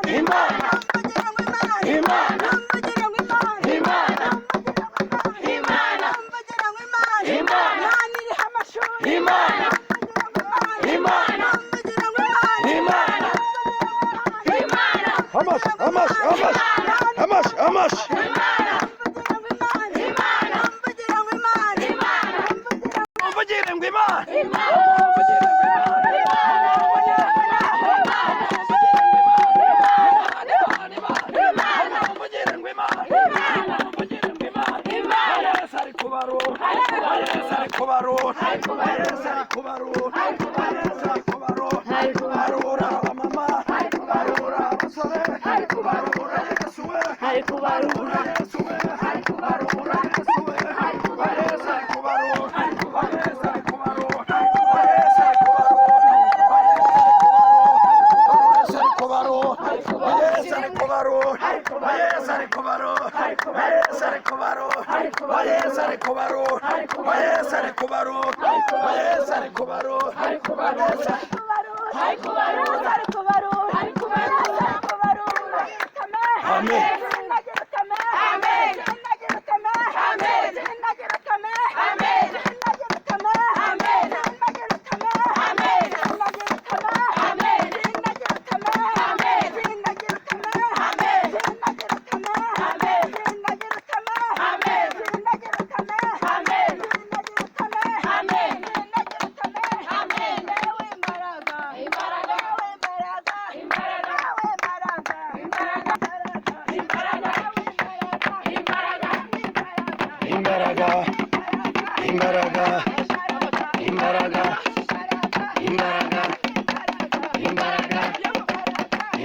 Imana, Imana, Imana, Imana, Imana, Imana, Imana, Imana, Imana. Hamas, Hamas, Hamas, Hamas, Hamas. Muvugire ngo Imana. Imbaraga, imbaraga, imbaraga, imbaraga, imbaraga,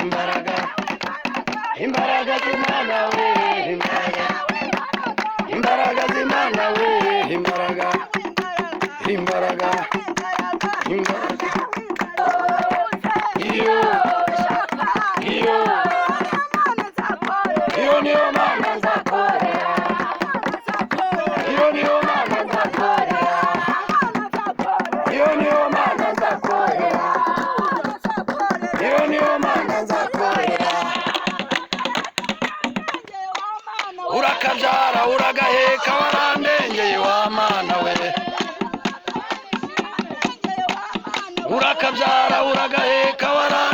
imbaraga, imbaraga z'Imana we, imbaraga, imbaraga z'Imana we, imbaraga, imbaraga, imbaraga. Iyo, iyo, iyo niyo mana nzakorera, iyo niyo mana nzakorera, iyo niyo mana nzakorera, iyo niyo mana nzakorera. Urakabyara uragaheka warandengeye wa mana we, urakabyara uragaheka warandengeye.